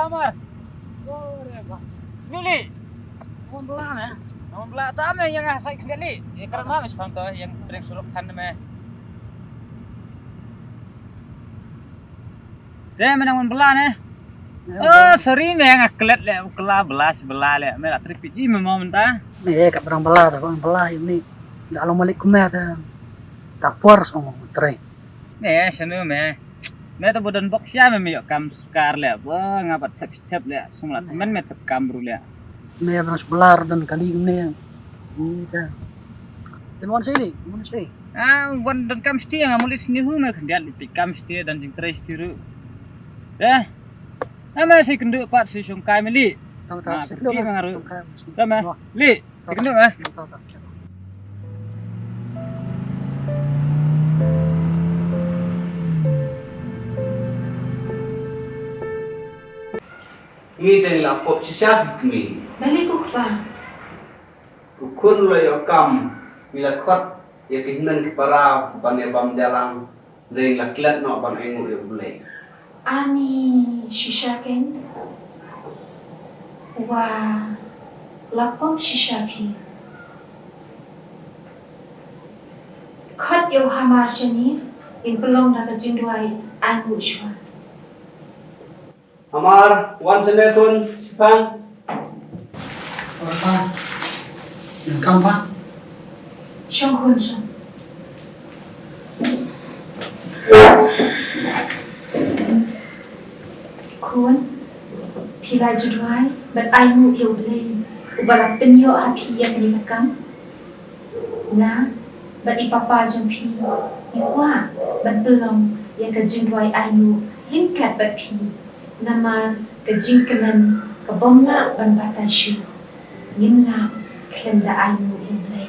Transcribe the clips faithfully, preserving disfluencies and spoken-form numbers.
Mar. Ore ba. Nuli. Mon bla ne. Mon bla ta me yang ah sai kendali. Ye kran ma me sepang to yang pring suruk kan me. Te me nang mon bla ne. Oh, sorry me nga klet le kla bla bla le me la trip ji me mo menta. Me ka brang bla ta bang bla ini. Da lo malik me ta. Ta por song tre. Me senu me. Me ta budan bok sia me me yok kam sukar le. Ba nga bat thep thep le. Sung la men me thep kam bru le. Me bras blar dan kali ne. Ni ta. Ten wan sini, wan sini. Ah, wan dan kam sti nga mulit sini hu me kendiat li pi kam sti dan jing trai sti ru. Eh. Ama si kendu pat si sung kai meli. Tang ta. Ah, si kendu ma ngaru. Tang kai. Tama. Li. Tikno eh? Ngi dang la pop shisha ki kmie. Balei ko kpa? Ko khun la ïoh kam, ngi la khot ïa ki hynmen ki para ban ïa bam jalang. Dei la klet noh ban ainguh ïa U Blei. Ani shisha ken. Wa la pop shisha phi. Khot ïa u Hamar shane, in pynlong da ka jingduwai ainguh shuwa. Hamar, wan shane khun, shipang. Wan pa. Wan kam pa. Shong khun shong. Khun, phi la ju duwai bad ainguh ïa U Blei uba la pynïoh ha phi ïa kane ka kam. Nga bad i papa jong phi ngi kwah ban pynlong ïa ka jingduwai ainguh ryngkat bad phi. Namar ka jingkmen ka bym lah ban batai shuh. Ngim lah khlem da ainguh ïa U Blei.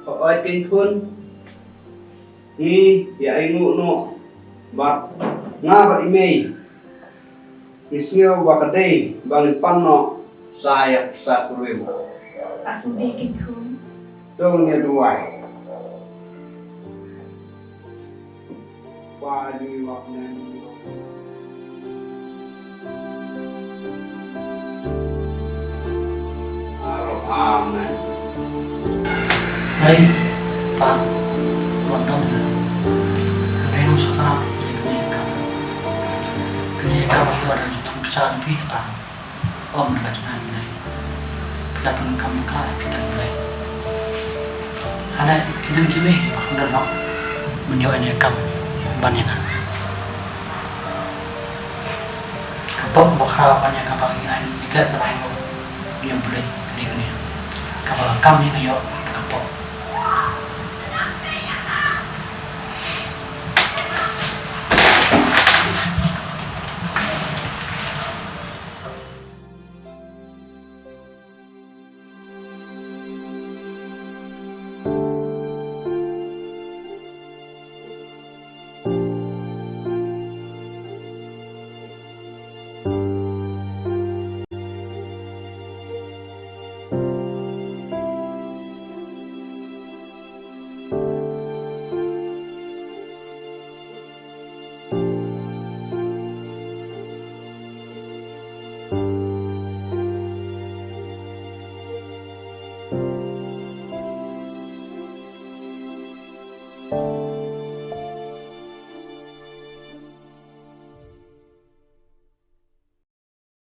Hooid keiñ khun. Ngi ïa ainguh noh bad nga bad i mei. Ngi sngew ba ka dei ba ngin pan noh sa ïa ka pyrsa kyrwim. Ka sngewdei keiñ khun. To ngin ïa duwai. Ba jingïwak ne. Amen. Hai, pa, wan dong na. Kane nong sutara, ye kane kam. Kane kam ayo ada di tung pecah di pa. Om na ka jingim ne. Phi la pyndonkam ïa ka, phi dang blei. Hana ki dang kiwei kiba khlem don hok ban ïoh ïa ka kam ban ïa nga. Ka pop ba khraw ban ïa kaba ngi ai, ngi klet ban ai nguh ïa U Blei, ka dei kane. Kaba la kam ïa nga ïoh,